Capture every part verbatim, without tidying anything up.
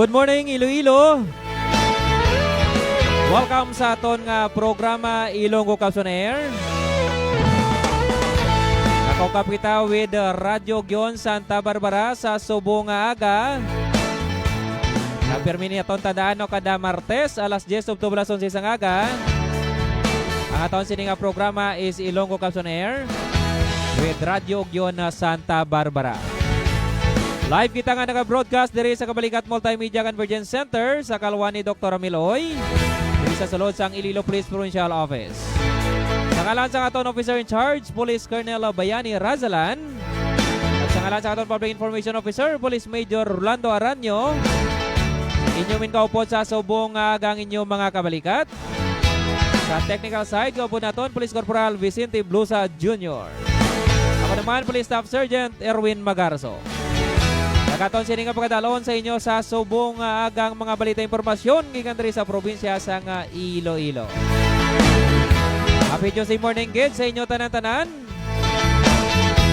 Good morning, Iloilo. Welcome sa aton nga programa, Ilonggo Caps on Air. Nakaukab kita with, uh, Radyo Gyon Santa Barbara sa subong nga aga. Nagpirmi ni aton tandaan, no, kada Martes, alas diyes ubto alas onse sang aga. Ang aton sini nga programa is Ilonggo Caps on Air with Radyo Gyon Santa Barbara. Live kita nga nag-broadcast diri sa Kabalikat Multimedia Convergence Center sa kalwa ni Doktor Miloy, diri sa sulod sang Iloilo Police Provincial Office. Sa ngalan sang aton Officer in Charge, Police Colonel Bayani Razalan, at sa ngalan sang aton Public Information Officer, Police Major Rolando Aranyo, inyo minkaupod sa subong nga agang inyo mga kabalikat. Sa technical side, kaupod naton, Police Corporal Vicente Blusa Junior. Ako naman, Police Staff Sergeant Erwin Magarzo. Nagaton sini nga pagkadalon sa inyo sa subong nga agang mga balita impormasyon gikan diri sa probinsya sang, ah, Iloilo. Happy Tuesday morning gid sa inyo tanan-tanan.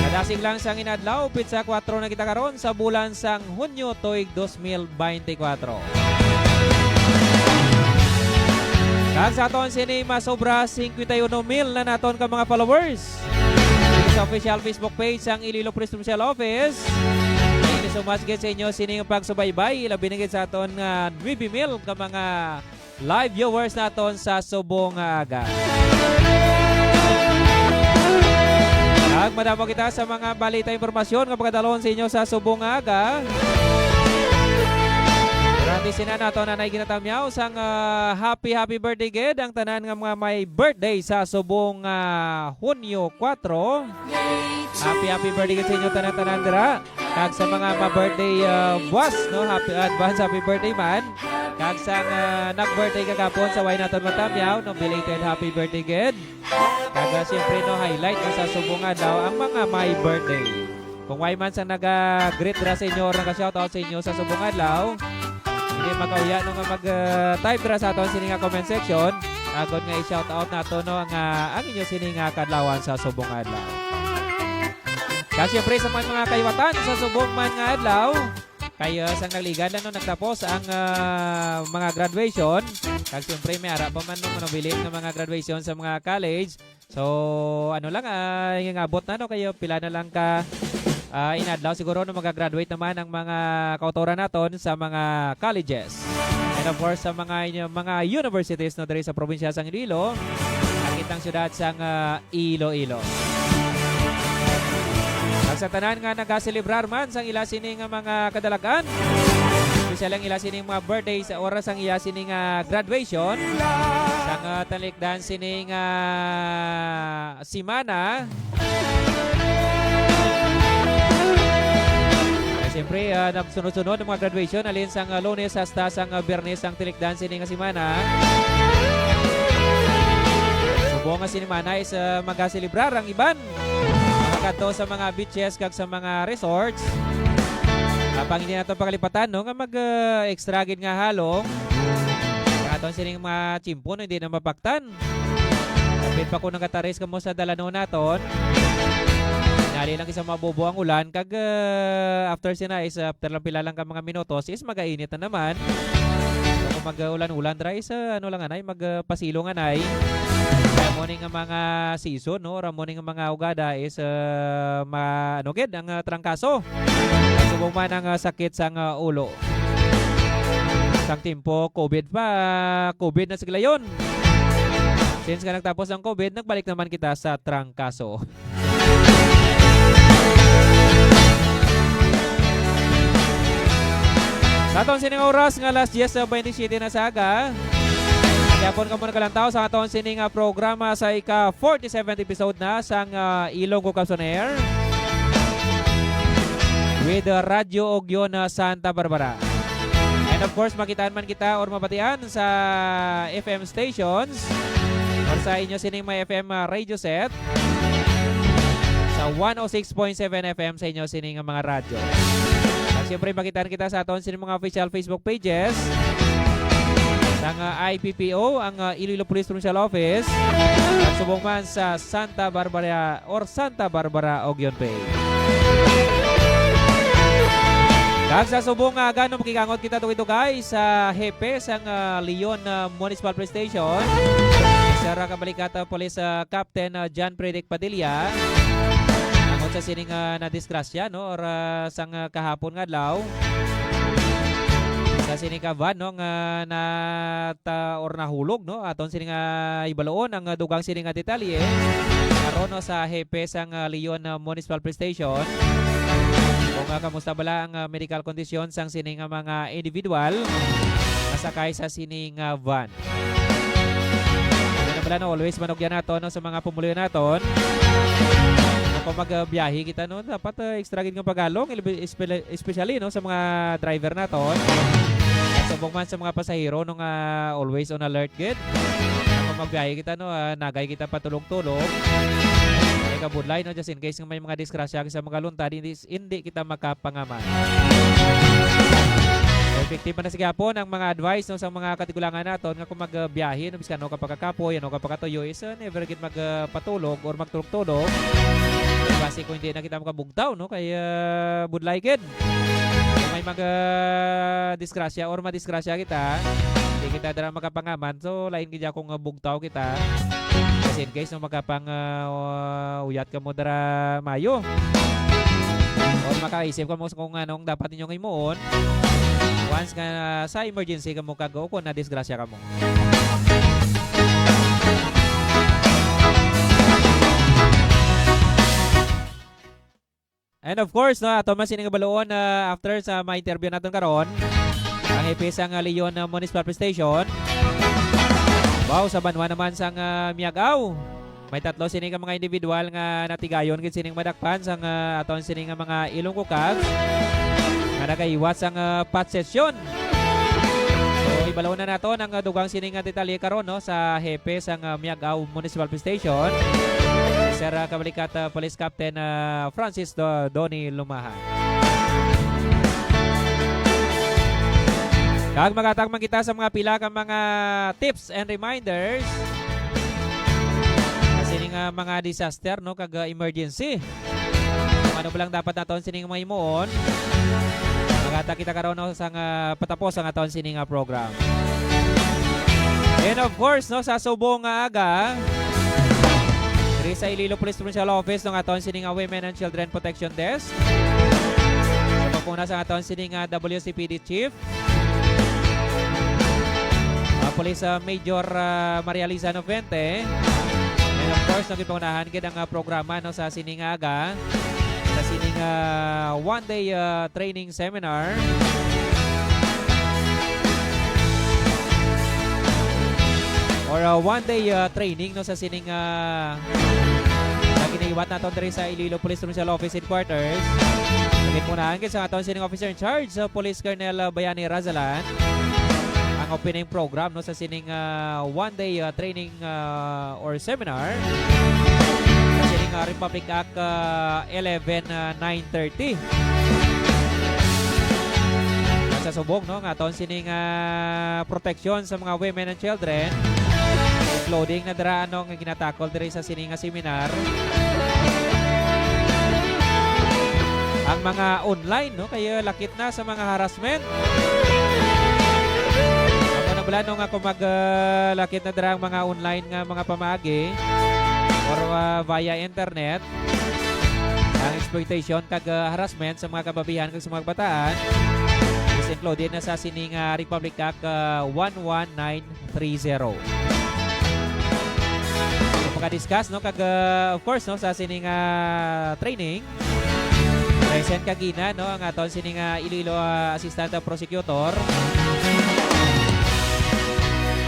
Kadasig lang sang inadlaw, pitsa kuwatro na kita karon sa bulan sang Hunyo tuig dos mil beintikwatro. Kag sa aton sini masobra singkwenta y uno mil na naton ka mga followers sa official Facebook page sang Iloilo Police Provincial Office. Thank you so much gid sa inyo sining pagsubaybay, labi na gid sa aton nga nuebe mil ka mga live viewers naton sa subong nga aga. Kag madamo kita sa mga balita, impormasyon nga pagkadalon sa inyo sa subong nga aga. Pero antes sina naton anay ginatamyaw sang, ah, happy, happy birthday gid ang tanan nga mga may birthday sa subong, ah, Hunyo kuwatro. Happy, happy birthday gid sa inyo tanan-tanan dira. Kag sa mga ma-birthday, ah, buwas, no? Happy, advance happy birthday man. Kag sa, ah, nag-birthday kagapon sa way naton matamyaw, no? Belated happy birthday gid. Kag, ah, siyempre, no, highlight na sa subong adlaw ang mga may birthday. Kung way man sang naga-greet dira sa inyo or naga-shoutout sa inyo sa subong adlaw, hindi makauya no nga mag, ah, type dira sa aton sini nga comment section. Agod nga i-shoutout nato, no, ang, ah, ang inyo sini nga kadlawan sa subong adlaw. Kag siyempre sa mga, mga kaiwatan sa subong man nga adlaw, kay, ah, sang nagligad lang, no, nagtapos ang, ah, mga graduation. Kag siyempre may ara pa man, no, manubilin nga mga graduation sa mga college. So, ano lang, ah, yung abot na, no, kayo pila na lang ka, ah, inadlaw siguro, no, magagraduate naman ang mga kautoran naton sa mga colleges. And of course, sa mga inyo, mga universities, no, diri sa probinsya sang Iloilo, ang kitang syudad sang, ah, Iloilo. Kag sa tanan nga nagaselebrar man sang ila sini nga mga kadalagan, especially ang ila sini mga birthday sa oras sang iya sini nga graduation, sang, ah, talikdan sini nga semana. Siyempre, ah, nagsunod-sunod ang mga graduation, alin sang, ah, Lunes hasta sang, ah, Biyernes ang tilikdan sini nga semana. Subong nga semana is, ah, magaselebrar ang iban. Makadto sa mga beaches kag sa mga resorts. Apang hindi nato pakalipatan, no, nga mag, ah, extra gid nga halong. Ang aton sining mga tiyempo, no, hindi na mapaktan. Kapit pa ko nagataris kamo sa dalanon naton. Nali lang isa mabubo ang ulan, kag, ah, after sina is, ah, after lang pila lang ka mga minutos is magainit na naman. So, kung mag-ulan-ulan dra is, ah, ano lang anay, mag, ah, pasilo nga anay. Kaya mo ni nga mga season, no? Ora mo ni nga mga ugada is, ah, ma-, ano gid, ang, ah, trangkaso. Subong man ang, ah, sakit sang, ah, ulo. Sang timpo, COVID pa, COVID na sa gilayon. Since nga nagtapos ang COVID, nagbalik naman kita sa trangkaso. Sa aton sining oras nga alas diyes bente siyete na sa aga, gihapon kamo nagkalantaw sa aton sining, ah, programa sa ika forty-seventh episode na sang, ah, Ilonggo Caps on Air with, ah, Radyo Ugyon, ah, Santa Barbara. And of course, makitaan man kita or mabatian sa F M stations or sa inyo sining may F M, ah, radio set sa one oh six point seven F M sa inyo sining mga radyo. At siyempre, makitaan kita sa aton sining mga official Facebook pages sang, ah, I P P O, ang, ah, Iloilo Police Provincial Office, at subong man sa Santa Barbara or Santa Barbara Ugyon Page. Kag sa subong nga aga, no, makikangot kita dugay-dugay sa hepe sang, ah, Leon, ah, Municipal Police Station, Sir, ah, Kabalikata Police, ah, Captain, ah, John Predic Padilla. Angot sa sining, ah, nadisgrasya, no, or, ah, sang, ah, kahapon nga adlaw, sa sining ka van, no, nga nata-, or nahulog, no, aton sining, ah, ibaloon ang, ah, dugang sining nga detalye karon, no, sa hepe sang, ah, Leon, ah, Municipal Police Station. Kung, ah, kamusta bala ang, ah, medical condition sang sini nga mga individual nga sakay sa sini nga van? Ano bala, no, always manugyan naton, no, sa mga pumuluyo naton. Kung magbiyahe kita, no, dapat, ah, extra gid nga pagalong, ilbi-, espela-, especially, no, sa mga driver naton. At subong man sa mga pasahero, no, nga always on alert gid. Kung magbiyahe kita, no, ah, nagay kita patulog-tulog. Kay kabudlay, no, just in case nga may mga disgrasya sa mga luntad, hindi, hindi kita makapangaman. Epektibo na sa gihapon ang mga advice, no, sa mga katigulangan naton nga kung magbiyahe, no, bisan ano ka pagkakapoy, ano ka pagkatuyo, is, uh, never gid magpatulog or magtulog-tulog. Basi kung hindi na kita makabugtaw, no, kay, uh, budlay gid. Kung may mag, uh, disgrasya or madisgrasya kita, hindi kita dira makapangaman. So, lain gid akong, uh, bugtaw kita. Kasi in case, no, makapang, uh, uh, uyat ka mo dira mayo. Or makaisip ka mo kung anong dapat ninyong himuon. Once nga, uh, sa emergency ka mo kago, kung nadisgrasya ka mo. And of course, no, ato man sining baluon na after sa mga interview naton karon, ang hepe sang, ah, Leon, ah, Municipal Police Station. Wow, sa banwa naman sang, ah, Miag-ao, may tatlo sini ka mga individual nga natigayon gid sining madakpan sang, ah, aton sini nga mga Ilonggo Cubs nga nagaiwat sang, ah, pot session. So, ibalo na nato ang, ah, dugang sini nga detalye karon, no, sa hepe sang, ah, Miag-ao Municipal Police Station, si Sir, ah, Kabalikat, ah, Police Captain, ah, Francis Do-, Donny Lumahan. Kag magatag man kita sa mga pila ka mga tips and reminders sa sining, ah, mga disaster, no, kag, ah, emergency. Kung ano ba lang dapat naton sining mga himuon, magata kita karon, no, sa nga patapos ang aton sining nga program. And of course, no, sa subong nga aga, diri sa Iloilo Police Provincial Office, no, ang aton sining nga Women and Children Protection Desk, sa pagpuna sa aton sining nga W C P D Chief, ah, Police, ah, Major, ah, Maria Liza Novente. And of course, no, ginpangunahan gid ang, ah, programa, no, sa sini nga aga, sa sini nga one-day, ah, training seminar or, ah, one-day, ah, training, no, sa sini nga, nga ginaiwat naton diri sa Iloilo Police Provincial Office Headquarters. Ginpangunahan gid sa aton sining officer in charge, sa Police Colonel, ah, Bayani Razalan, ang opening program, no, sa sining, ah, one-day, ah, training, ah, or seminar sa sining, ah, Republic Act, ah, eleven, ah, nine thirty. At sa subong, no, nga aton sining, ah, proteksyon sa mga women and children, including na dira, ano, nga ginatakol diri sa sini nga seminar, ang mga online, no, kay, uh, lakit na sa mga harassment. Ang mga bala, no, nga kung mag, uh, lakit na dira ang mga online nga mga pamaagi or, uh, via internet, ang exploitation kag, uh, harassment sa mga kababihan kag sa mga kabataan is included na sa sining, uh, Republic Act, uh, one one nine three zero. So, pagka-discuss, no, kag, uh, of course, no, sa sining, uh, training, present kagina, no, ang aton sining, uh, Iloilo, uh, Assistant Prosecutor,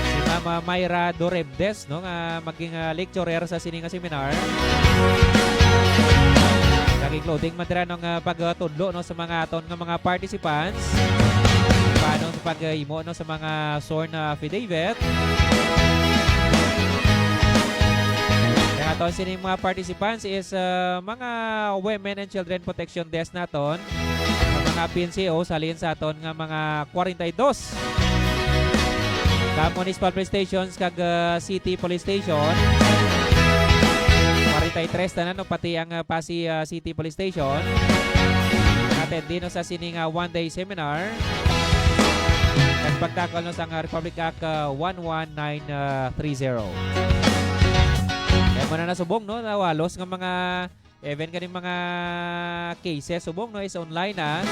si Ma'am, uh, Myra Doremdes, no, nga maging, uh, lecturer sa sining, uh, seminar. Kag including man dira, no, nga pagtudlo, no, sa mga aton nga mga participants paano sa paghimo, no, sa mga sworn affidavit. Ang aton sining mga participants is, uh, mga Women and Children Protection Desk naton, ang mga P N C O, halin sa aton nga mga forty-two ka municipal police stations kag, uh, city police station. Forty-three tanan, no, pati ang, uh, Passi, uh, City Police Station. At attendee, no, sa sini nga one-day seminar. Nagpagtakol, no, sa nga Republic Act, ah, one one nine three zero. Kaya mo na nasubong, no, na walos nga mga, even kaning mga cases, subong, no, is online, ah.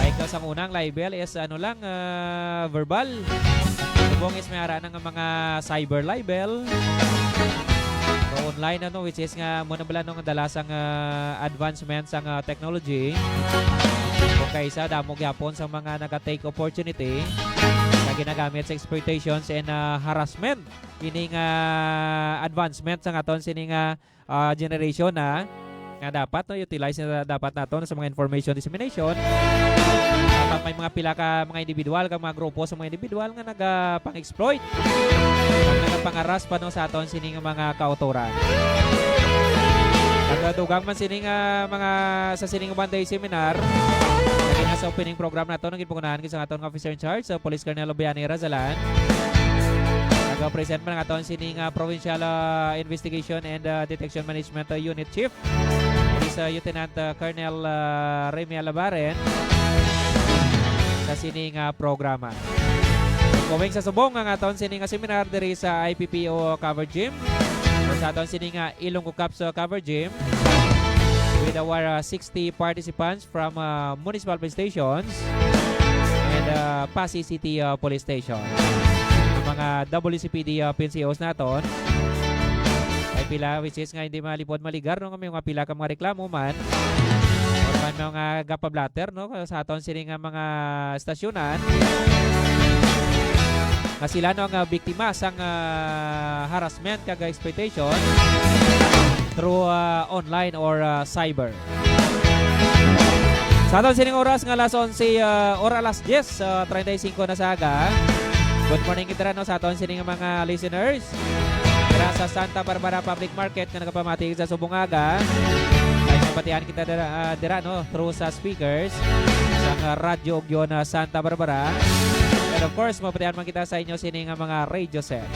Like, no, sang unang libel is, ano lang, ah, verbal. Subong is may ara na nga mga cyber libel. So, online, ano, which is nga, mo na bala, no, nga dala sang, ah, advancement sang, ah, technology. Kung kaisa, damo gyapon sa mga naga-take opportunity na ginagamit sa exploitations and, ah, harassment. Ini nga advancement sa aton sini nga, ah, generation na, nga dapat, no, utilize na dapat nato sa mga information dissemination. Dapat may mga pila ka mga individual, ka mga grupo sa mga individual nga naga-pang-exploit, nagapangaras pa, no, sa aton sini nga mga kautoran. Nagadugang man sini nga mga sa sining one-day seminar, lagi na sa opening program nato, naging pangunahan sa aton nga officer in charge, sa Police Colonel Lobiani Razalan. Nag-present man ang aton sini nga Provincial, ah, Investigation and, ah, Detection Management, ah, Unit Chief, si, ah, Lieutenant, ah, Colonel, ah, Remy Alabaren, sa sini nga programa. Going sa subong ang aton sini nga seminar diri sa I P P O Cover Gym, sa aton sini nga Ilonggo Cups, ah, Cover Gym, with our, ah, sixty participants from, ah, municipal police stations and, ah, Passi City, ah, Police Station. Ang mga W C P D, ah, P N C Os naton, ay pila, which is nga hindi malipod maligar, no, nga may mga pila ka mga reklamo man or man mga gapablatter, no, sa aton sini nga mga estasyonan, nga sila, no, nga biktima sang, ah, harassment kag exploitation through, ah, online or, ah, cyber. Sa aton sining oras nga alas onse, ah, or alas diyes, ah, treinta y cinco na sa aga. Good morning kita, no, sa aton sining mga listeners dira sa Santa Barbara Public Market nga nagapamati sa subong nga aga. Ay mabatian kita dira, ah, dira, no, through sa speakers sa, ah, Radyo Ugyon, ah, Santa Barbara. And of course, mabatian man kita sa inyo sini nga mga radio set.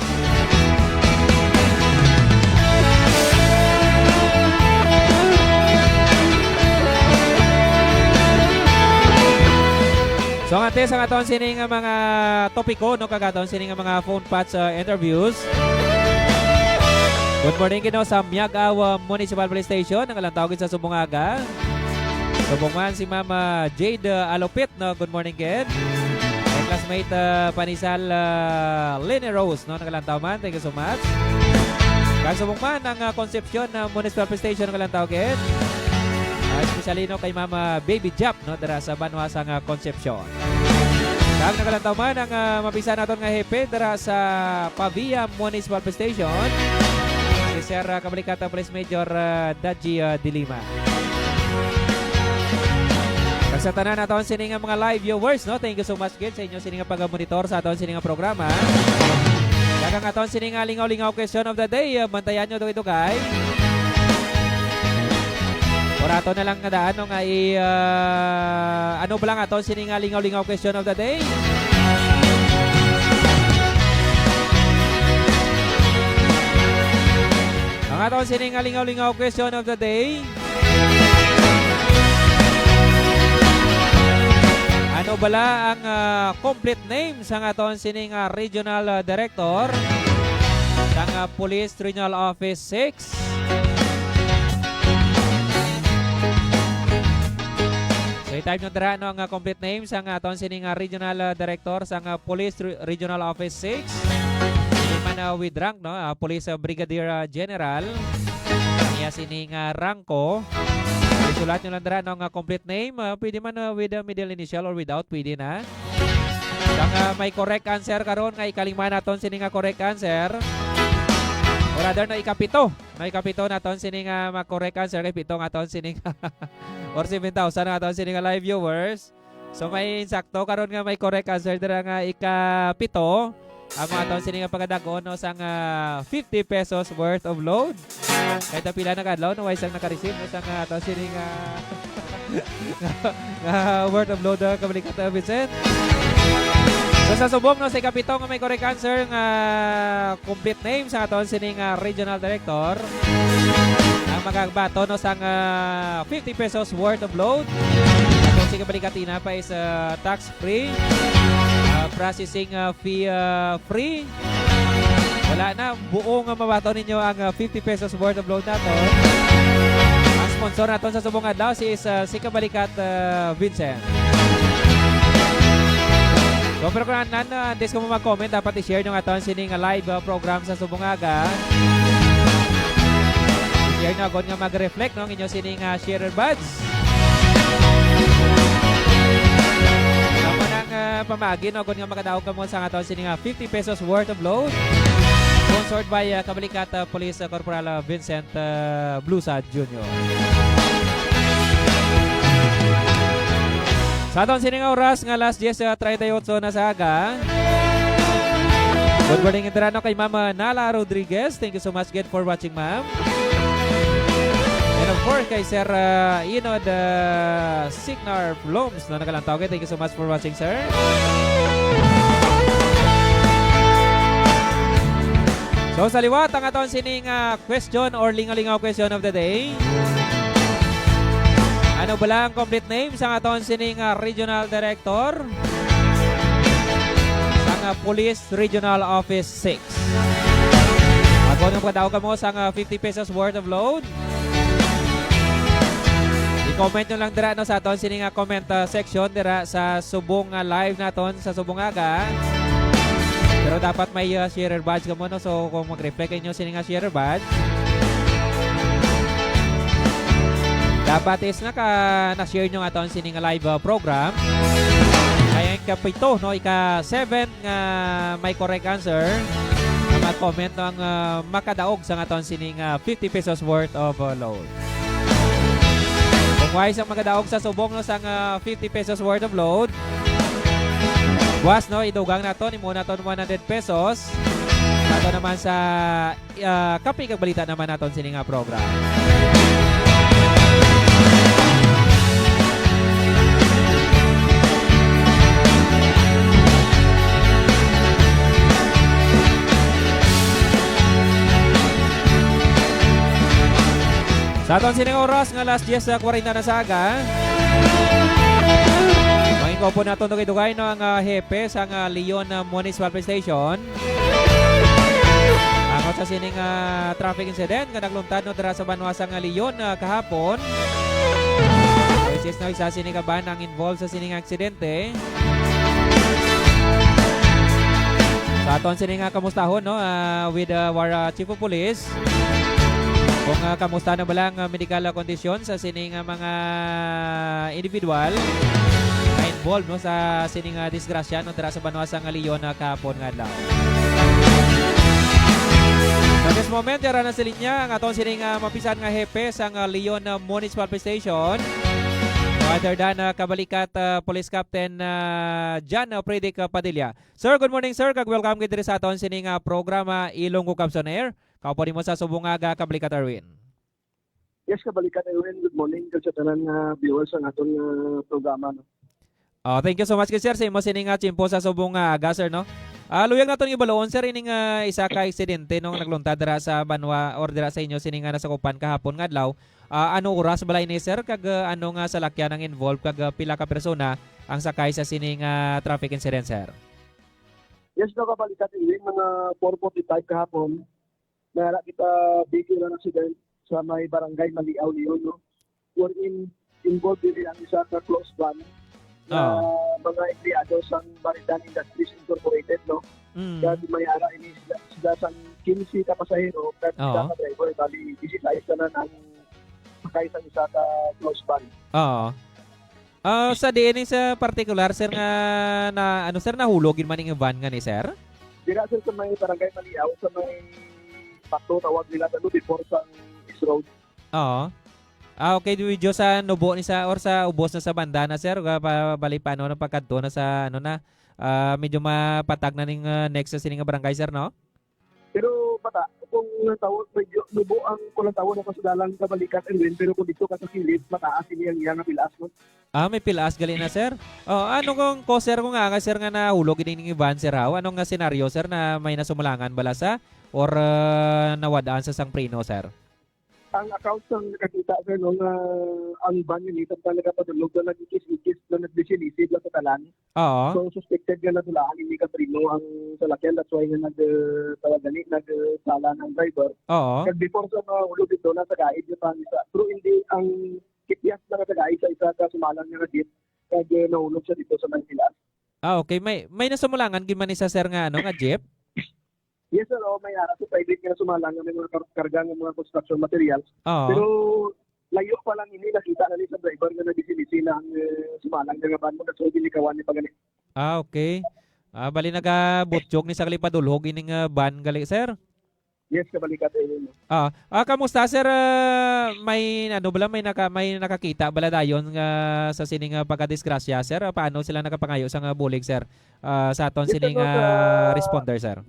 So, ang atis ang aton sini nga mga topiko, no, kag aton sini nga mga phone patch, uh, interviews. Good morning, kino sa Miag-ao, uh, Municipal Police Station, ang alang tawag sa subong nga aga. Subong man si Ma'am, uh, Jade, uh, Alupit, no? Good morning, gid. My classmate, uh, Panisal, uh, Lene Rose, no? Nagalantaw man. Thank you so much. Kag subong man ang, uh, Concepcion, uh, Municipal Police Station, nagalantaw, gid. Uh, especially, no, kay Mama Baby Jap, no, dira sa banwa sang, uh, Concepcion. Kag nagalantaw man ang, ah, mabisa naton nga hepe dira sa Pavia Municipal Police Station, si Sir, ah, Kabalikatan Police Major, ah, Daji, ah, Dilima. Kag sa tanan naton sini nga mga live viewers, no? Thank you so much gid sa inyo sini nga pag-monitor sa aton sini nga programa. Kag ang aton sini nga lingaw-lingaw question of the day, ah, bantayan nyo dugay-dugay. Or ato na lang nga daan, no, nga i-, ah, ano ba lang aton sini nga lingaw-lingaw question of the day? Ang aton sini nga lingaw-lingaw question of the day. Ano bala ang, ah, complete name sang aton sini nga regional, ah, director sang, ah, Police Regional Office six? So, i-type nyo dira, no, ang, ah, complete name sang aton sini nga regional, ah, director sang, ah, Police Re-, Regional Office six. Hindi man, ah, with rank, no, ah, Police, ah, Brigadier, ah, General. Iya sini nga rangko. Isulat nyo lang dira, no, nga complete name. Ah, pwede man, ah, with, ah, middle initial or without, pwede na. Sang, ah, may correct answer karon nga ikalima naton sini nga correct answer. Or rather, no, ikapito. No, ikapito naton sini nga ma-correct answer kay pito nga aton sini nga or seven thousand nga aton sini nga live viewers. So, may insakto karon nga may correct answer dira nga ikapito. Ang mga aton sini nga pagadag-on, no, sang, ah, fifty pesos worth of load. Kahit na pila na ka adlaw, no, way sang naka-receive, no, sang, ah, aton sini nga nga, nga worth of load, uh, Kabalikatan, uh, Vincent. So, sa subong, no, sa ikapito nga may correct answer nga complete name sa aton sining, uh, regional director, ang magagbato, no, sang, uh, fifty pesos worth of load. Ato Sige, balik katina pa is, ah, tax free, ah, processing, ah, fee, ah, free. Wala na, buo nga mabaton ninyo ang, ah, fifty pesos worth of load nato. Ang sponsor naton sa subong adlaw si is, ah, si Kabalikat, ah, Vincent. So, pero kung nan-, nan-, ah, antes ko mo mag-comment, dapat i-share nyo nga aton sining, ah, live, ah, program sa subong aga. I-share nyo agad nga mag-reflect, no, ang inyo sining, ah, share badge. Sa unang, ah, pamaagi, no, kung nga makadaog kamo sa aton sini nga fifty pesos worth of load, sponsored by, ah, Kabalikat, ah, Police, ah, Corporal, ah, Vincent, ah, Blusa Junior. Sa aton sini nga oras nga alas diyes, ah, treinta y ocho na sa aga. Good morning, Indrano, kay Mama Nala Rodriguez. Thank you so much again for watching, ma'am. And of course, kay Sir, uh, Inod, uh, Signar Loms na nagalantaw. Okay, thank you so much for watching, sir. So, sa liwat, ang aton sining, uh, question or lingaw-lingaw question of the day. Ano bala ang complete name sa aton sining, uh, regional director sa, uh, Police Regional Office six? Ako nung pagkadaog kamo sang, ah, fifty pesos worth of load. I-comment nyo lang dira, no, sa aton sini nga comment, ah, section dira sa subong nga live naton sa subong aga. Pero dapat may, ah, sharer badge kamo, no? So, kung mag-reflect inyo sini nga sharer badge, dapat is naka, na-share nyo nga aton sini nga live, ah, program. Kaya yung kapito, no? Ika seven nga may correct answer nga mag-comment, no, ang, ah, makadaog sa aton sining, ah, fifty pesos worth of, ah, load. Kung wala sang makadaog sa subong, no, sang, ah, fifty pesos worth of load, buwas, no, idugang naton, imo naton one hundred pesos. Ato naman sa ah, kape kag balita naman naton sini nga program. Sa aton sini nga oras nga alas diyes kwarenta na sa aga, mangin-upod naton dugay-dugay, no, ang, ah, hepe sang, ah, Leon, ah, Municipal Police Station. Angot sa sining, ah, traffic incident nga nagluntad, no, dira sa banwa sang Leon, ah, kahapon. Which is, no, isa sini ka van ang involved sa sining aksidente. Sa aton sini nga kamustahon, no, ah, with, ah, our, ah, Chief of Police, kung, ah, kamusta na ba lang, ah, medical, ah, kondisyon sa sini nga mga individual nga involved, no, sa sining, ah, disgrasya, no, dira sa banwa sang Leon, ah, kahapon nga adlaw. Sa this moment, yara na sa linya ang aton sining, ah, mapisan nga hepe sang, ah, Leon, ah, Municipal Police Station, other than, ah, Kabalikat, ah, Police Captain, ah, John, ah, Predic, ah, Padilla. Sir, good morning, sir, kag welcome gid diri sa aton sining, ah, programa, Ilonggo Cops on Air. Kaupo nimo sa subong nga aga, Kabalikat Erwin. Yes, Kabalikat Erwin, good morning kag sa tanan nga viewers sang aton nga programa, no? Oh, thank you so much, sir, sa imo sini nga tiyempo sa subong nga aga, sir, no? Ah, luyag naton ibaluon, sir, ining, ah, isa ka aksidente nung nagluntad dira sa banwa or dira sa inyo sini nga nasakupan kahapon nga adlaw. Ah, ano oras bala ini, sir? Kag, ah, ano nga salakyan ang involved kag, ah, pila ka persona ang sakay sa sini nga traffic incident, sir? Yes, no, Kabalikat Erwin, mga four forty-five kahapon, may ara kita vehicular accident sa may barangay Maliaw, Leon, no? Wherein involved diri ang isa ka close van nga Oo. mga empleyado sang Baridan Industries Incorporated, no? Mm. Kag may ara ini sila, sila sang quince ka pasahero kag isa Oo. ka driver, bali disisais tanan ang sakay sang isa ka close van. Oo. Ah, sa diin ni sa partikular, sir, nga na, ano, sir, nahulog gid man ning van nga ni, sir? Dira, sir, sa may barangay Maliaw, sa may Pato, tawag nila, ano, before sa East Road. Oo. Ah, okay, medyo sa nubo ni sa, or sa ubos na sa banda na, sir, ga-, pa-, bali pa, ano, pagkadto na sa, ano na, ah, medyo mapatag na ning, ah, next sa sini nga barangay, sir, no? Pero bata, kung ang tawag, medyo nubo ang kulang tawag na kasulalang Kabalikat, Erwin, pero kung dito ka sa kilid, mataas ini ang iya nga pilas, no? Ah, may pilas gali na, sir? Oh, ano kung ko, sir, kung nga, nga, sir, nga nahulog ini ning van, sir, haw? Ano nga senaryo, sir, na may nasumlangan bala sa or, ah, nawad-an sa sang preno, sir? Ang account sang nakakita, sir, no, nga ang van nga ni samtang nagapadulog na nag-ikis-ikis na nagdisilisid lang sa dalan. Oo. So, suspected nga nadulaan ini ka preno ang salakyan. That's why nga nag, uh, tawag gani, nag, uh, sala ang driver. Oo. Kag before sa mahulog dito, nasa gaid niya pa ang isa. Pero hindi ang kikyas na nasa gaid sa isa ka sumalang nga jeep. Kag, uh, nahulog siya dito sa Manila. Ah, okay. May, may nasumulangan gid man ni sa sir nga, ano, nga jeep? Yes, sir. Oh, may ara sa private nga sumalang nga may mga kar-, karga nga mga construction materials. Oo. Pero layo pa lang ini, nakita na ni sa driver nga nabisi-bisi na ang, eh, sumalang nga van mo. That's why ginlikawan ni pa gani. Ah, okay. Ah, bali nagabutyog ni sa gali padulhog ining, ah, van gali, sir? Yes, kabalikat, eh, yun. Ah, ah, kamusta, sir? Ah, may ano bala, may naka-, may nakakita bala dayon nga sa sining, ah, pagkadisgrasya, sir? Ah, paano sila nakapangayo sa nga bulig, sir? Ah, sa aton Yes, sir, sining, no, sa ah, responder, sir?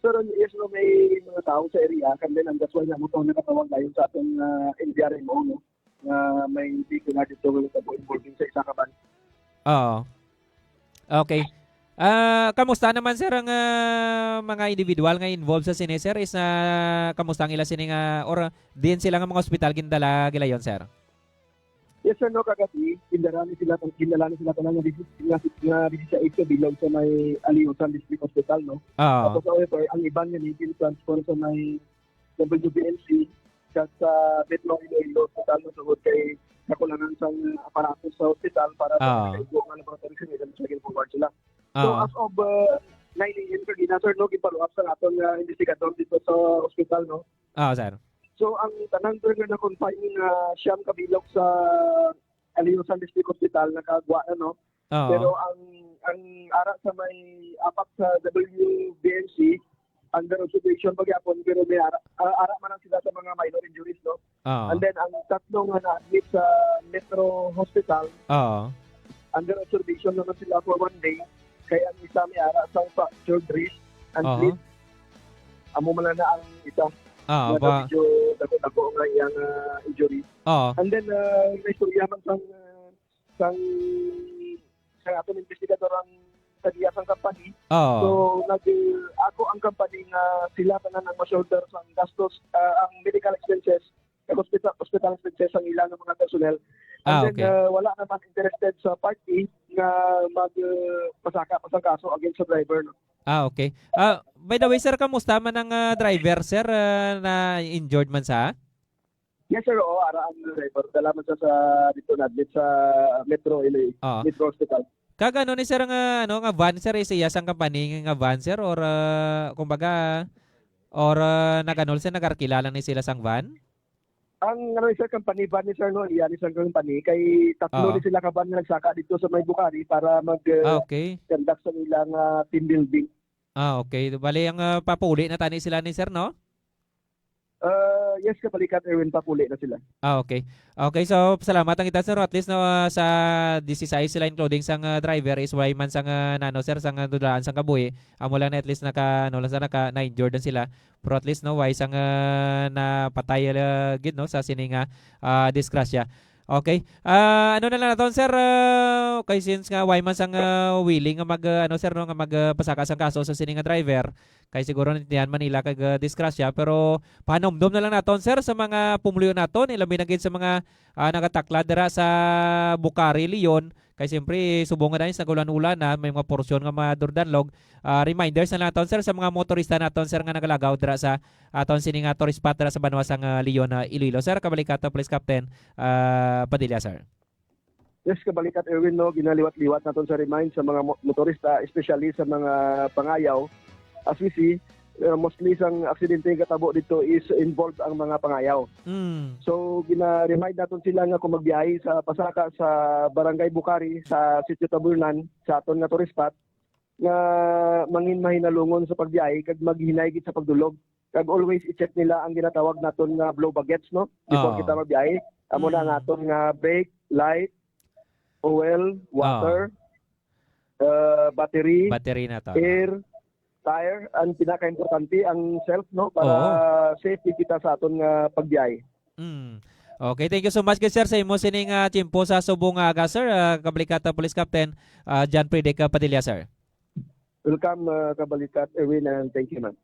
Sir, yes, no, may mga tao sa area, and then, ang that's why nga mo to nakatawag dayon sa atong, ah, N D R M O, no, nga may vehicle na dito nga nagtabo involving sa isa ka van. Oo. Okay. Ah, kamusta naman, sir, ang, ah, mga individual nga involved sa sini, sir? Is, ah, kamusta ang ila sini nga, or diin sila nga mga ospital gindala gilayon, sir? Yes, sir, no, kagabi, gindala ni sila, gindala ni sila tanan nga disi-, nga, nga disisais ka bilog sa may Aliusan District Hospital, no? Oo. Tapos, however, ang iban nga ni gin-transfer sa may W B N C kag sa Metro Iloilo Hospital, no, tungod kay kakulangan sang aparato sa hospital para sa Oo. Sa igo nga laboratory sa nila, sa forward sila. So, Oo. As of, uh, nine A M kagina, sir, no, ginpaluap sa aton nga investigador dito sa hospital, no? Oo, sir. So, ang tanan, sir, nga na-confine nga siyam ka bilog sa Aliusan District Hospital nakagwa na, no? Oo. Pero ang, ang ara sa may apat sa W B N C, under observation pa gyapon, pero may ara, ah, ara man lang sila sa mga minor injuries, no? Oo. And then, ang tatlo nga na-admit sa Metro Hospital, Oo. under observation naman sila for one day. Kaya ang isa may ara sa fractured wrist and Aha. Split. Amo man lang na ang isa. Ah, Nga ba- medyo dako-dako nga iyang, ah, injury. Oo. And then, ah, may istorya man sang, ah, sang, sang aton investigador ang sa iya sang company. Oo. So, nag-, ako ang company nga sila tanan ang ma-shoulder sang gastos, ah, ang medical expenses, ang hospital, hospital expenses ang ilang mga personnel. And Ah, then, okay. Ah, wala naman interested sa party nga mag, ah, pasaka pa sang kaso against sa driver, no? Ah, okay. Ah, by the way, sir, kamusta man ang, ah, driver, sir? Ah, na-injured man sa? Yes, sir. Oo, ara ang driver. Dala man sa, sa dito na, dito sa Metro Iloilo, Oo. Metro Hospital. Kag ano ni sir nga, ano, nga van, sir, is iya sang company nga van, sir, or, ah, kumbaga, or, ah, nag-ano, sir, nag-arkila lang ni sila sang van? Ang, ano, sir, company van ni sir, no, iya ni sir company, kay tatlo Oo. ni sila ka van nga nagsaka dito sa may Bucari para mag, ah, Ah, okay. conduct sa ilang, ah, team building. Ah, okay. Bali, ang, ah, papauli na tani sila ni sir, no? Ah, yes, kabalikat, Erwin, papauli na sila. Ah, okay. Okay, so, salamat ang kita, sir. At least, no, ah, sa disisais sila, including sang, ah, driver, is way man sang, ah, nano, sir, sang, ah, dulaan sang kabuhi. Amo lang na at least naka, ano lang sa, naka, na-injured na sila. Pero at least, no, way sang, ah, napatay, ah, gid, no, sa sini nga, ah, disgrasya. Okay. Ah, ano na lang naton, sir? Ah, kay since nga way man sang, ah, willing nga mag, ah, ano, sir, no, nga mag, ah, pasaka sang kaso sa sini nga driver, kay siguro naintindihan man nila kag, ah, disgrasya, pero pahanumdom na lang naton, sir, sa mga pumuluyo naton, ilabi na gid sa mga, ah, nagataklad dira sa Bucari, Leon. Kay siyempre, subong nga dahil sa ulan-ulan na, may mga porsyon nga madurdanlog. Ah, reminders na lang naton, sir, sa mga motorista naton, sir, nga nagalagaw dira sa aton sini nga tourist spot dira sa banwa sang, ah, Leon, ah, Iloilo. Sir, kabalikat, ah, Police Captain, ah, Padilla, sir. Yes, kabalikat, Erwin, no, ginaliwat-liwat naton sa remind sa mga mo-, motorista, especially sa mga pangayaw. As we see, uh, mostly sang aksidente nga katabo dito is involved ang mga pangayaw. Mm. So, gina-remind naton sila nga kung magbiyahe sa pasaka sa Barangay Bucari, sa Sitio Tabunan, sa aton nga tourist spot, nga mangin mahinalungon sa pagbiyahe kag maghinay gid sa pagdulog. Kag always i-check nila ang ginatawag naton nga blow baguettes, no? Before Oo. kita magbiyahe, amo na ang Mm. aton nga brake, light, oil, Oo. water, uh, battery, Battery na to, no? air, tire, ang pinakaimportante, ang self, no? Para Oo. safety kita sa aton nga pagbiyahe. Mm. Okay, thank you so much, good sir, sa imo sining, ah, tiyempo sa subong nga aga, sir. Ah, Kabalikat, ah, Police Captain, ah, John Predic, ah, Padilla, sir. Welcome, ah, Kabalikat Erwin, and thank you, ma'am.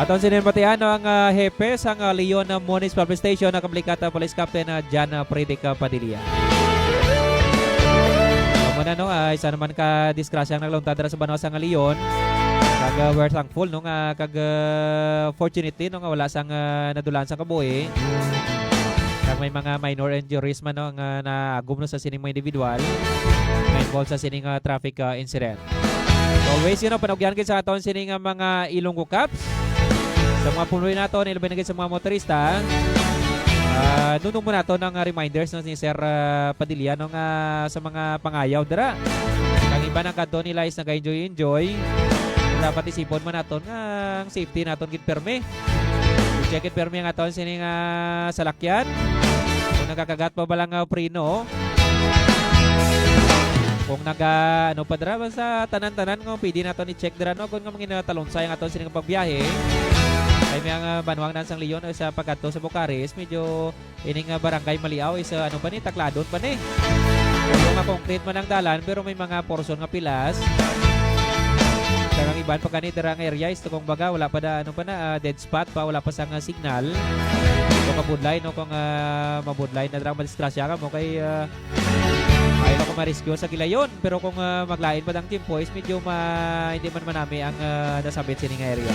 Aton sini batian, no, ang, ah, hepe sang, ah, Leon, ah, Municipal Police Station, ang kabalikatan Police Captain, ah, Jan, ah, Predica Padilla. Amo na, no, ah, isa naman ka disgrasya ang nagluntad dira sa banwa sang Leon. Kag, ah, we're thankful, no, nga kag, ah, fortunately, no, nga wala sang, ah, nadulaan sang kabuhi. Kag may mga minor injuries man, no, nga naagom, no, sa sining mga individual nga involved sa sining, ah, traffic, ah, incident. So, always, you know, panugyan gid sa aton sini nga mga Ilonggo Cops. Sa mga puluy nato, nilabi na gid sa mga motorista, ah, nunong mo nato ng reminders, no, ni Sir, ah, Padilla, no, nga sa mga pangayaw dira. Ang iba ng kadto nila is nag-enjoy-enjoy. Dapat isipon man naton nga ang safety naton gid permi. I-check it permi ang aton sini nga salakyan. Kung nagakagat pa ba lang, ah, preno, kung naga, ano pa dira, basta tanan-tanan nga pwede naton i-check dira, no? Kung nga mga talonsay ang aton sining pagbiyahe, ay may ang, ah, banwang nan sang Leon o sa pagkadto sa Bukares, medyo ining, ah, barangay Maliaw is, ah, ano pa ni, takladon pa ni. Pero nga concrete man ang dalan, pero may mga portion nga pilas. Kag ang iban pa gani dira nga area is kung baga, wala pa da, ano pa na, ah, dead spot pa, wala pa sang, ah, signal. So, kabudlay, no, kung, ah, mabudlay na dira, madisgrasya ka mo kay, ah, ayaw ako ma-rescue sa gilayon, pero kung, ah, maglain pa dang tiyempo is medyo ma-, hindi man manami ang, ah, nasabit sini nga area.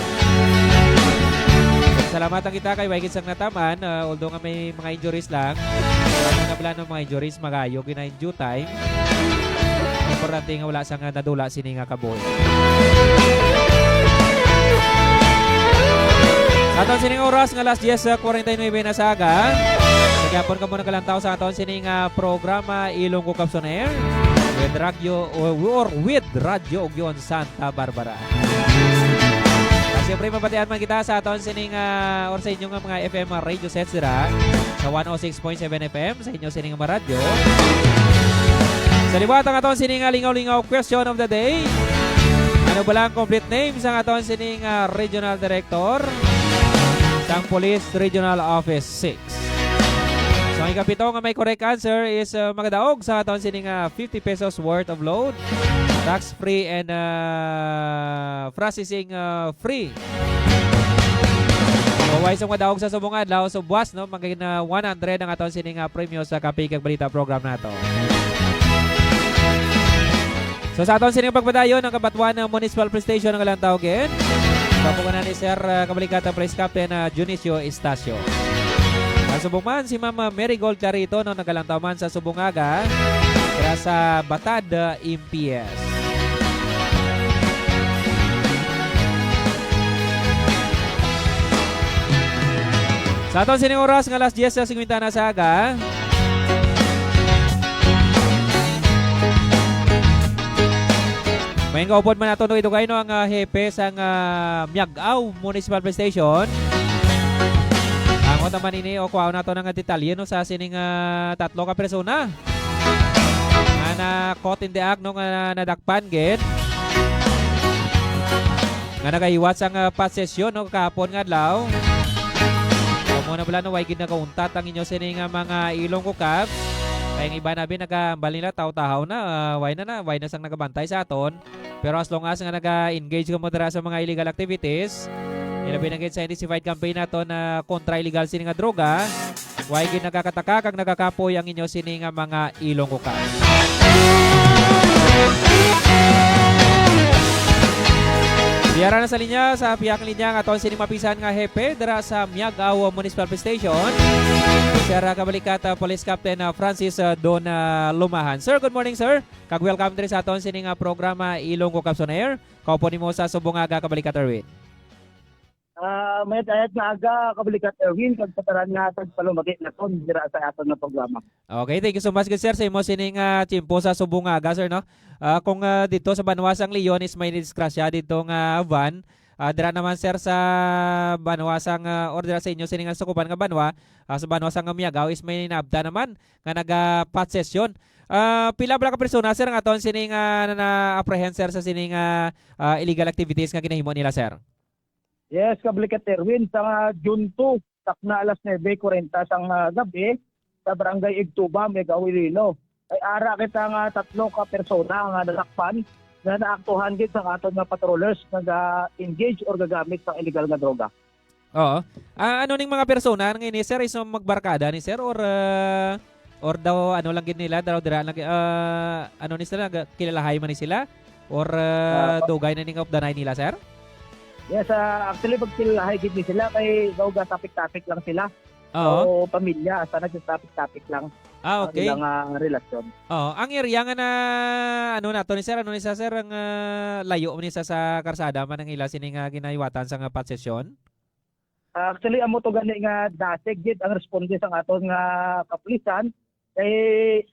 Salamat ang kita kay Waygid sang nataman, ah, although nga may mga injuries lang. Ang nablan ng mga injuries, magayo gina in due time. Importante nga wala sang nadula sini nga kabuhi. Sa aton sining oras nga alas diyes kwarenta y nuebe na sa aga, sa gyapon kamo nakalantaw sa aton sining, ah, programa Ilonggo Cops on Air with Radyo, or, or with Radyo Ugyon Santa Barbara. At siyempre, mabatian man kita sa aton sining, ah, or sa inyong mga F M radio sets dira sa one oh six point seven F M. Sa inyo sining maradyo. Sa liwat ang aton sining lingaw-lingaw question of the day. Ano ba lang ang complete name sang aton sining, ah, regional director sang Police Regional Office six? So, ang ikapito nga may correct answer is, ah, magadaog sa aton sining, ah, fifty pesos worth of load, tax free and, ah, processing, ah, free. So, way sa mga daog sa subong adlaw, so buwas, no, magin, ah, one hundred ang aton sining, ah, premyo sa Kape kag Balita program nato. So, sa aton sining pagpadayon, ang Cabatuan, ah, Municipal Police Station ang ilang tawagin. Kapuganan ni Sir, ah, Kabalikatan Police Captain, ah, Dionisio Estacio. Ang subong man, si Ma'am, ah, Marigold Clarito, no, nagalantaw man sa subong aga, dira sa Batad, ah, P S. Sa aton sining oras nga alas diyes sa singkwenta na sa aga. May nga upod man nato, no, idugay, no, ang, ah, hepe sang, ah, Miag-aw Municipal Police Station. Ang naman ini, o kuhaon nato nga detalye, no, sa sining, ah, tatlo ka persona nga na caught in the act, no, nga nadakpan gid, nga nagahiwat sang, ah, posesyon, no, kahapon nga adlaw. Amo na bala, no, way gid nagauntat ang inyo sini nga mga Ilonggo Cops. Kay ang iba na bi nagahambal nila, taw-tahaw na, ah, way na na, way na sang nagabantay sa aton. Pero as long as nga naga-engage kamo dira sa mga illegal activities, ilabi na gid sa intensified campaign nato na kontra illegal sini nga droga, way gid nagakataka kag nagakapoy ang inyo sini nga mga Ilonggo Cops. Diara na sa linya, sa pihak linya nga aton sini mapisan nga hepe dira sa Miag-aw Municipal Police Station, Sir, ah, Kabalikat, ah, Police Captain, ah, Francis, ah, Don, ah, Lumahan. Sir, good morning, sir. Kag welcome diri sa aton sini nga programa, Ilonggo Cops on Air. Kaupo nimo sa subong nga aga, Kabalikat Erwin. Ah, mayad-ayad nga aga, Kabalikat Erwin, kag sa tanan nga tagpalumagi naton dira sa aton nga programa. Okay, thank you so much, good sir, sa imo sining, ah, tiyempo sa subong nga aga, sir, no? Ah, kung, ah, dito sa banwa sang Leon is may disgrasya dito nga van, ah, dira naman, sir, sa banwa sang, ah, or dira sa inyo sining nga sakupan nga banwa, ah, sa banwa sang Miag-aw is may naabtan naman nga naga-pot session. Ah, pila bala ka persona, sir, ang aton sini nga na, na-apprehend, sir, sa sini nga, ah, illegal activities nga ginahimo nila, sir? Yes, Kabalikat Erwin, sa nga June two, takna alas nuebe kwarenta sang, ah, gabi, sa Barangay Igtuba, Miag-aw, Iloilo, ay ara kita nga tatlo ka persona nga nadakpan nga naaktuhan gid sang aton nga patrollers nga ga-engage or gagamit sang illegal nga droga. Oo. Ah, ano ning mga persona nga ini, sir, is magbarkada ni, sir, or, ah, or daw ano lang gid nila, daw dira lang gi-, ah, ano ni sila, ga-, kilalahay man ni sila, or, ah, Ah, pa- dugay na ning of the night nila, sir? Yes, ah, actually, magkilalahay gid ni sila kay daw ga-topic-topic lang sila. Oo. O pamilya, sa nagtatopic-topic lang Ah, ang okay. ilang, ah, relasyon. Oo. Ang area nga na, ano nato ni sir, ano ni sa, sir, ang, ah, layo ni sa, sa karsada man ang ila sini nga ginahiwatan sa nga pot session? Actually, amo to gani nga dasig gid ang responde sang aton nga kapulisan. Kay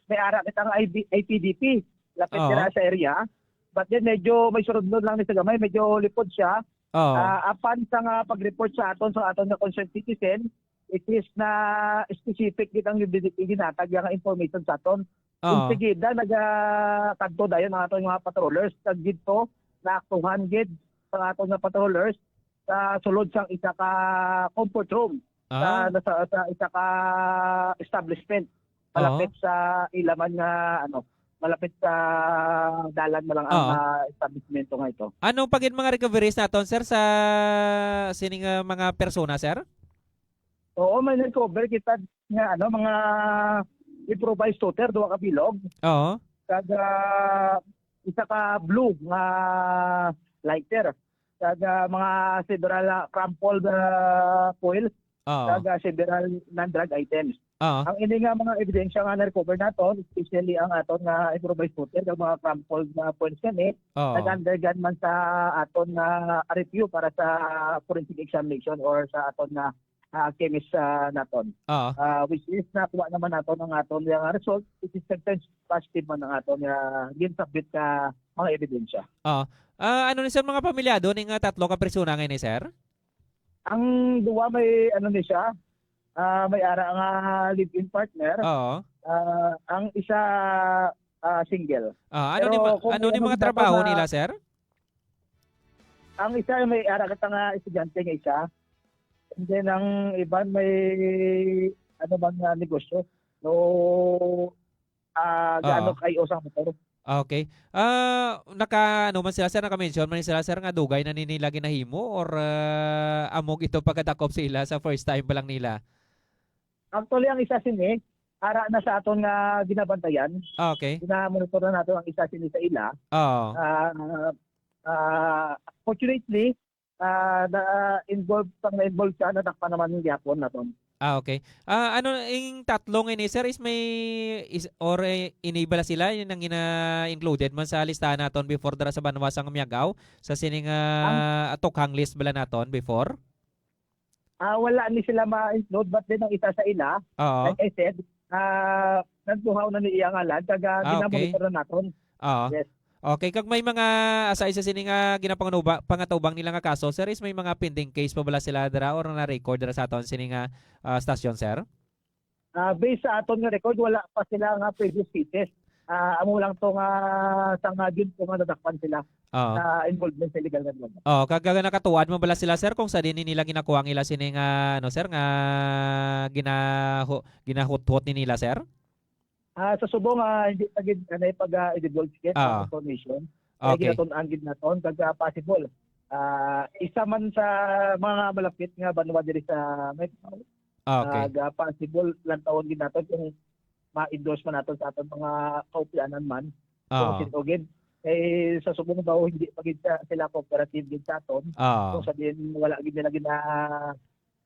may ara kita nga I B, I P D P, lapit Oo. dira sa area. But then, medyo may surudlon lang ni sa gamay, medyo lipod siya. Oo. Ah, apan sa nga pag-report sa aton, sa aton nga concerned citizen, it is na specific gid ang gid-, ginhatag nga information sa aton. Oo. Insigida, nagakadto dayon ang aton mga patrollers. Kag didto, naaktuhan gid sa aton nga patrollers sa sulod sang isa ka comfort room sa, Oo. sa, sa isa ka establishment. Oo. Malapit sa ila man nga, ano, malapit sa dalan mo lang ang, Oo. ah, establishmento nga ito. Ano pa gid mga recoveries naton, sir, sa sining, ah, mga persona, sir? Oo, may recover kita nga, ano, mga improvised shooter, duha ka bilog. Oo. Kag, ah, isa ka blue nga lighter. Kag, ah, mga several, ah, crumpled, ah, foils. Oo. Kag, ah, several non-drug items. Oo. Ang ini nga mga ebidensya nga na-recover naton, especially ang aton nga improvised shooter, kag mga crumpled nga foils kani, Oo. nag-undergone man sa aton nga review para sa forensic examination or sa aton nga, ah, chemist, ah, naton. Oo. Ah, which is nakuha naman naton ang aton nga result, which is sometimes positive man ang aton nga gin-submit nga mga ebidensya. Oo. Ah, ano ni, sir, mga pamilyado ning, ah, tatlo ka persona nga ini, sir? Ang duwa may ano ni siya, ah, may ara nga live-in partner. Oo. Ah, ang isa, ah, single. Ah, ano ni Pero ma-, kung ano ni ano mga gid nato trabaho na nila, sir? Ang isa may ara kita nga estudyante nga isa. And then ang iban may ano man nga negosyo. No, ah, gaano Oo. kayo sa motor. Ah, okay. Ah, naka, ano man sila, sir, naka-mention man sila, sir, nga dugay na ni nila ginahimo or, ah, amo ito pagkadakop sa ila sa first time pa lang nila? Actually, ang isa sini, ara na sa aton nga ginabantayan. Ah, okay. Ginamonitor na nato ang isa sini sa ila. Oo. Ah, ah, fortunately, ah, na-involve, pang na-involve siya, nadakpan naman yung gihapon naton. Ah, okay. Ah, ano, ing tatlo nga ini, sir, is may is, or, eh, ini bala sila yung nang gina-included man sa listahan naton before dira sa banwa sang Miagao, sa sining, Ang ah, atukhang list bala naton before? Ah, wala ni sila ma-include, but then ang isa sa ila, Oo. like I said, ah, nagtuhaw na ni iya ngalan, kag, ah, Ah, okay. ginamonitor na naton. Oo. Yes. Okay, kag may mga, aside sa sini nga ginapanganuba-, pangatubang nila nga kaso, sir, is may mga pending case pa bala sila dira or na-record dira sa aton sini nga, ah, stasyon, sir? Ah, based sa aton nga record, wala pa sila nga previous cases. Ah, amo lang to nga sa nga June to nga nadakpan sila Oo. sa involvement sa illegal nga droga. Oo, kag, kag nakatuad mo bala sila, sir, kung sa diin nila ginakuha ang ila sini nga, ano, sir, nga ginahu-, ginahuthot ni nila, sir? Ah, sa subong, ah, hindi pa gid, ano, pag, ah, i-divulge yet ang Ah. information. Kaya Okay. ginatun-an gid naton, kag, ah, possible. Ah, isa man sa mga malapit nga banwa diri sa Metro. Ah, okay. Ah, ga-, possible, lantawon gid naton kung ma-endorse man naton sa aton mga kaupyanan man. Kung Ah. sino gid. Eh, sa subong daw, hindi pa gid sa, sila cooperative gid sa aton. Ah. Kung sa diin, wala gid nila gina-,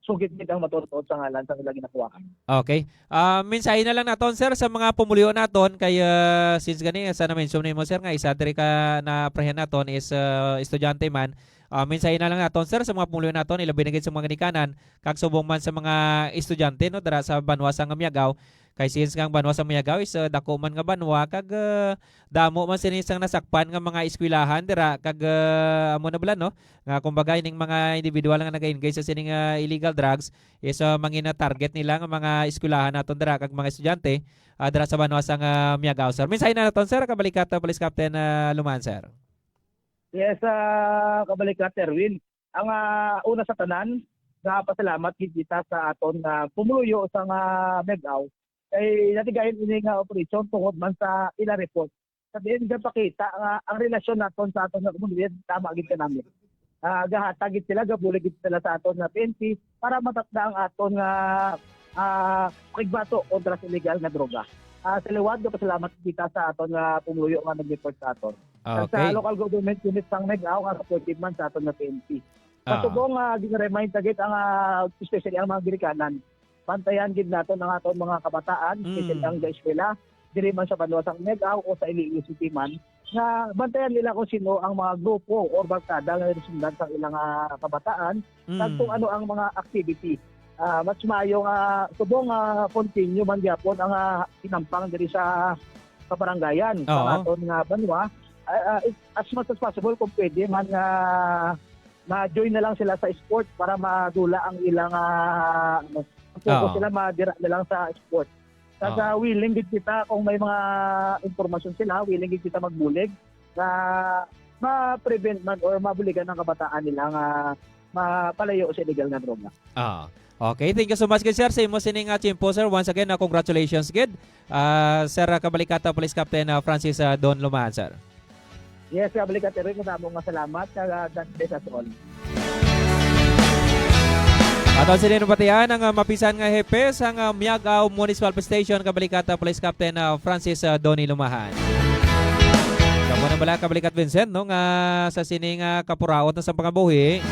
sugid gid ang matuod-tuod sa ngalan sa ilang ginakuhaan. Okay. Ah, mensahe na lang naton, sir, sa mga pumuluyo naton kay, ah, since gani sa na-mention nimo, sir, nga isa diri ka na-apprehend naton is, ah, estudyante man. Ah, mensahe na lang naton, sir, sa mga pumuluyo naton, ilabi na gid sa mga ginikanan, kag subong man sa mga estudyante, no, dira sa banwa sang Miagao. Kay since nga ang banwa sang Miagao is, ah, dako man nga banwa, kag, ah, damo man sini sang nasakpan nga mga eskwelahan dira, kag, ah, amo na bala, no, nga kumbaga ining mga individual nga naga-engage sa sining, ah, illegal drugs is, ah, mangina target nila nga mga eskwelahan naton dira kag mga estudyante, ah, dira sa banwa sang, ah, Miagao, sir. Mensahe na naton, sir, kabalikat, ah, Police Captain, ah, Luman, sir. Yes, ah, kabalikat, Erwin. Ang, ah, una sa tanan, nagapasalamat gid kita sa aton nga pumuluyo sa nga Miagao kay natigayon ini nga operasyon tungod man sa ila report. Sa diin gapakita nga ang relasyon naton sa aton nga komunidad tama gid kanami. ah, gahatag gid sila, gabulig gid sila sa aton nga P N P para matakda ang aton nga, ah, pagbato kontra sa illegal nga droga. Ah, sa liwat, nagapasalamat kita sa aton nga pumuluyo nga nag-report sa aton. Kag sa Okay. local government unit sang Meg-ao nga supportive man sa aton nga P N P. Sa Ah. subong, ah, gina-remind ta gid ang, ah, especially ang mga ginikanan. Bantayan gid naton ang aton mga kabataan, especially Mm. ang ga-eskwela, diri man sa banwa sang Meg-ao o sa Iloilo City man, nga bantayan nila kung sino ang mga grupo or barkada nga nagsundan sa ilang, ah, kabataan, kag kung Mm. ano ang mga activity. Ah, mas maayo nga subong nga continue man gyapon ang, ah, hinampang diri sa kabarangayan sa Oo. aton nga banwa. Ah, ah, as much as possible, kung pwede man nga ma-join na lang sila sa sport para madula ang ilang, ah, ano, ang focus Oo. nila madira na lang sa sport. Kag, Oo. ah, willing gid kita kung may mga impormasyon sila, willing gid kita magbulig na ma-prevent man or mabuligan ang kabataan nila nga mapalayo sa illegal nga droga. Ah. Okay, thank you so much gid, sir, sa imo sining, ah, tiyempo, sir. Once again, ah, congratulations gid, ah, Sir, ah, Kabalikata Police Captain, ah, Francis, ah, Don Lumahan, sir. Yes, Kabalikata Eric, madamo nga salamat, kag, ah, God bless us all. Aton sini nabatian ang, ah, mapisan nga hepe sang, ah, Miag-ao Municipal Police Station, Kabalikata Police Captain, ah, Francis, ah, Donny Lumahan. Kamo na bala, Kabalikat Vincent, no, nga sa sining, ah, kapuraot na sa pangabuhi,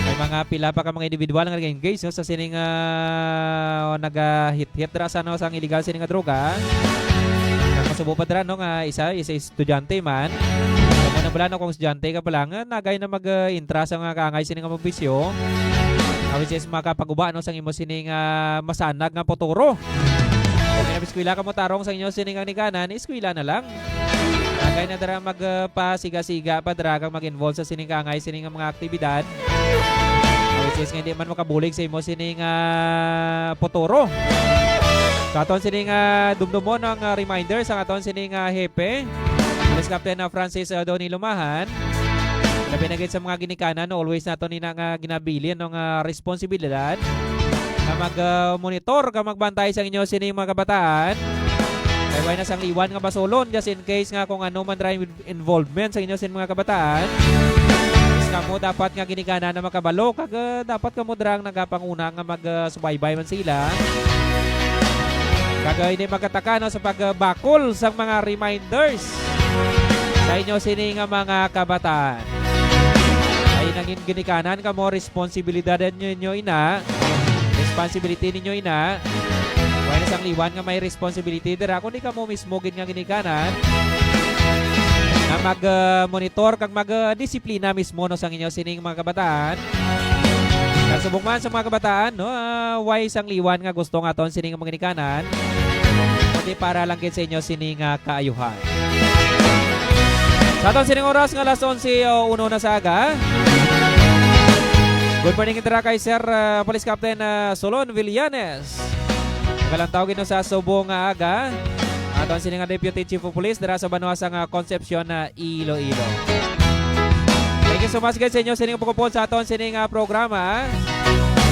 may mga pila pa ka mga individual nga nag-engage, no, sa sining, ah, nagahit-hit dira sa, no, sang illegal sini nga droga. Kag masubo pa dira, no, nga isa, isa estudyante man. Kamo na bala, no, kung estudyante ka pa lang, ah, nagay na mag, ah, intra sa mga kaangay sini nga mga bisyo. Ah, which is makapaguba, no, sang imo sini nga masanag nga futuro. Kung may eskwela ka mo tarong sa inyo sini nga ginikanan, eskwela na lang. Agay na dira mag, ah, pasiga-siga pa dira kag mag-involve sa sining kaangay, sining nga mga aktibidad. Ah, which is nga hindi man makabulig sa imo sining, ah, futuro. Sa aton sining, ah, dumdumon ang, ah, reminder sa aton sining, ah, hepe, Police Captain, ah, Francis, ah, Donny Lumahan. Labi na gid sa mga ginikanan, no, always nato nina nga ginabilin, no, nga responsibilidad nga mag, ah, monitor kag magbantay sa inyo sining mga kabataan. Kay way na sang liwan nga basulon, just in case nga kung ano man dira involvement sa inyo sin mga kabataan. Is kamo dapat nga ginikanan na makabalo, kag, ah, dapat kamo dira ang nagapanguna nga mag, ah, subaybay man sila. Kag, ah, hindi magkataka, no, sa pagbakol sang mga reminders sa inyo sini nga mga kabataan. Ay nangin ginikanan kamo, responsibilidad ninyo ina. Responsibility ninyo ina. Way na sang liwan nga may responsibility dira, kundi kamo mismo gid nga ginikanan nga mag, ah, monitor kag mag, ah, disiplina mismo, no, sang inyo sining mga kabataan. Kag subong man sa mga kabataan, no, ah, way sang liwan nga gusto nga aton sining mga ginikanan, kundi para lang gid sa inyo sini nga kaayuhan. Sa aton sining oras nga alas onse o uno na sa aga. Good morning, dira kay Sir, ah, Police Captain, ah, Solon Villanes. Nagalantaw gid, no, sa subong nga aga. Aton sini nga Deputy Chief of Police dira sa banwa sang, ah, Concepcion, ah, Iloilo. Thank you so much, guys, sa inyo sining pagupod sa aton sining, ah, programa.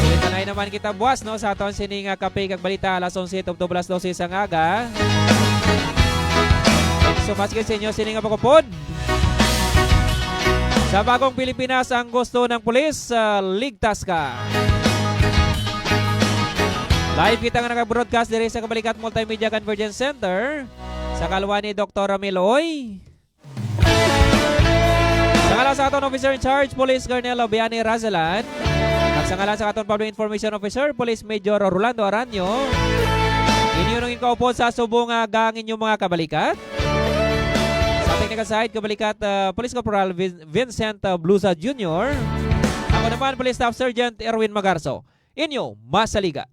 Ulitanay naman kita buwas, no, sa aton sining, ah, Kape kag Balita, alas onse tubtob alas dose sang aga. Thank you so much, guys, sa inyo sining, ah, pagupod. Sa bagong Pilipinas, ang gusto ng pulis, ah, ligtas ka. Live kita nga nag-broadcast diri sa Kabalikat Multimedia Convergence Center. Sa kalwa ni Doktor Ramil Oy. Sa ngalan sa aton Officer in Charge, Police Colonel Biani Razalan, at sa ngalan sa aton Public Information Officer, Police Major Rolando Aranyo, inyo nang inkaupod sa subong nga gang inyong mga kabalikat. Sa technical side, kabalikat, ah, Police Corporal Vin-, Vincent, ah, Blusa Junior. Ako naman, Police Staff Sergeant Erwin Magarso. Inyo, masaligan.